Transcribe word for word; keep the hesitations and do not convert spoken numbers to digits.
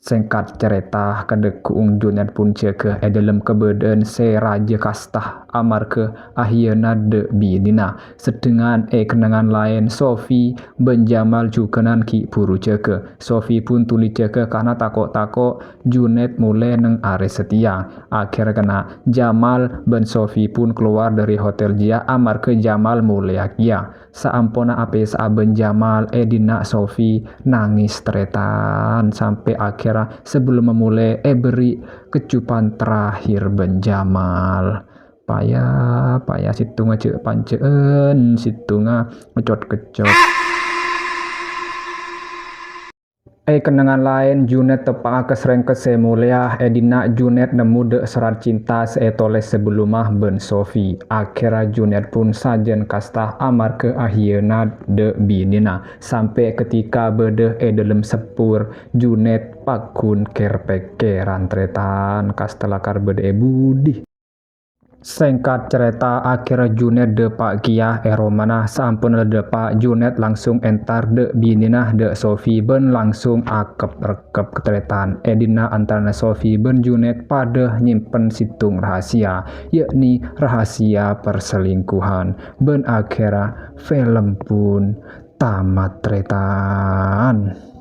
Sèngkat carèta, kadhâggu'ung Junet pon jâgâ è dhâlem kabâdâ'ân sè rajâ kasta amarghâ ahiyanat dâ' binèna. Sedhengan è kennengngan laèn, Sofi bân Jamal jhughân ghi' bhuru jâgâ. Sofi pon tolè jâgâ karna tako'-tako' Junet molè neng arè satèya. Akhèrra kèng Jamal bân Sofi pon kalowar dâri hotel jiyâ amarghâ Jamal molèya kèya. Saamponna apèsa'a bân Jamal è dinna' Sofi nangès tarètan, sampè' akhèrra sabellunna molè èberri' keccupan terakhir bân Jamal. Paya, paya sèttonga jâ'-panjâ'ân, sèttonga ngecot-kecot. È kennengngan laèn, Junet teppa'a ka sarèngkèt sè molèya. È dinna' Junet nemmo dâ' sorat cinta sè ètolès sabellunna bân Sofi. Akhèrra Junet pon sajân kasta amarghâ ahiyanat dâ' binèna. Sampè' ketika bâdâ è dhâlem seppur, Junet pagghun kèr-pèkkèran tarètan kasta lakar bâdâ è budi. Sèngkat carèta, akhèrra Junet dâpa' kèya è romana. Saamponna la dâpa', Junet langsung entar dâ' binèna dâ' Sofi bân langsung akep-rekep ka tarètan. È dinna' antarana Sofi bân Junet padâ nyèmpen sèttong rahasia, yakni rahasia perselingkuhan. Bân akhèrra film pon tamat tarètan.